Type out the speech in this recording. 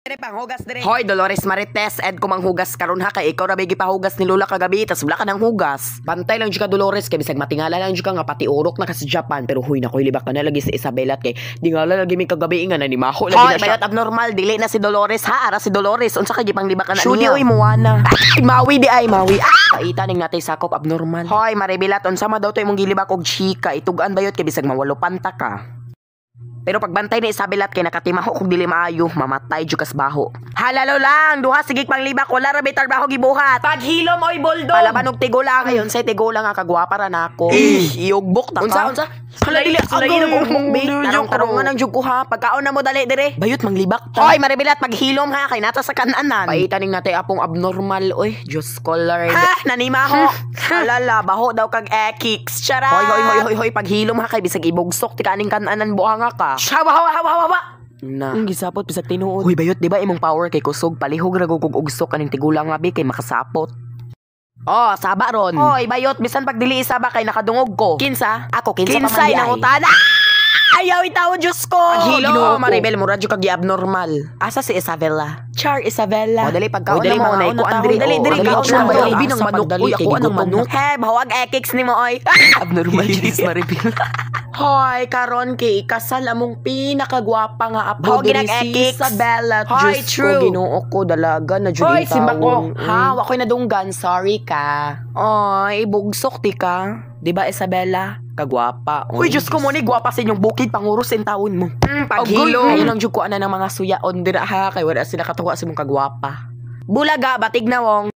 Dire panghugas dire. Hoy, Dolores Marites, ed ko manghugas karon ha, kay ikaw ra bay gipahugas ni Lola kagabi, tas wala ka nang hugas. Bantay lang jud ka, Dolores, kay bisag matingala lang jud ka nga pati urok na ka sa Japan, pero huy, nakoy libak ka na lagi sa Isabela kay dingala lagi mi kagabi nga nanimaho lagi Hoy, na siya. Bayot abnormal, dili na si Dolores ha, ara si Dolores, unsa ka gipanglibak ka na Shudi niya? Oy, Moana. Ay, Maui di ay, Maui. Ah! Paita ning natay sakop abnormal. Hoy, Maribilat, unsa ma daw to imong gilibak og chika, itugan bayot kay bisag mawalupanta ka. Pero pagbantay ni Isabelat kay nakatimaho kung dili maayo, mamatay jud kas baho. Halalo lang, duha sige panglibak, wala ra bay trabaho gibuhat. Paghilom oy, bulldog. Palaban og tigulang ayon say tigulang nga kagwapa ra nako. Ih, iugbok ta ka. Unsa, unsa? Hala, dili Sulay agay. na mong bi. Tarong Tarong nang jud ko ha. Pagkaon na mo dali dire. Bayot manglibak ta. Hoy, Maribilat, paghilom ha kay nata sa kananan. Paita ning natay apong abnormal oy. Diyos ko Lord. Ha, nanimaho. Alala, baho daw kag ekix. Charot. Hoy, hoy, hoy, hoy, hoy, paghilom ha kay bisag ibugsok ti kaning kananan buhanga ka. Hawa, hawa, hawa, hawa. Na. Ang gisapot bisag tinuod. Hoy bayot, di ba imong power kay kusog, palihog ra gud kog ugsok kaning tigulang nga bi kay makasapot. Oh, saba ron. Hoy, bayot, bisan pag dili isaba kay nakadungog ko. Kinsa? Ako kinsa pa man Kinsay di ay. nangutana? Ayaw itaw, Diyos ko. Paghilom, Ginoo ko. Maribel, mura jud kag abnormal. Asa si Isabella? Char Isabella. O dali pagkaon O, dali, na mo mga na una ko ta. Andre. Dali, dali, Dali, kaon ako na. na Dali, binang asa manok. pagdali, Uy, kay ako anang gigutom na. manok. He, bahawag ekix ni mo oy. Abnormal jud is Maribel. Hoy, karon kay ikasal among pinakagwapa nga apo Bahog diri ginag si ekix. Isabella. Hoy, Diyos ko, true. Ginoo ko, dalaga na jud Hoy, in simba ko. taon. Ha, wa ko'y nadunggan. Sorry ka. Ay, bugsok ti ka. Di ba Isabella? Kagwapa. Uy, Diyos ko mo ni gwapa sa inyong bukid panguros in taon mo. Paghilom. Ayun ang jud ko ana ng mga suyaon dira ha kay wala sila katuwa sa imong kagwapa. Bulaga, batig na wong.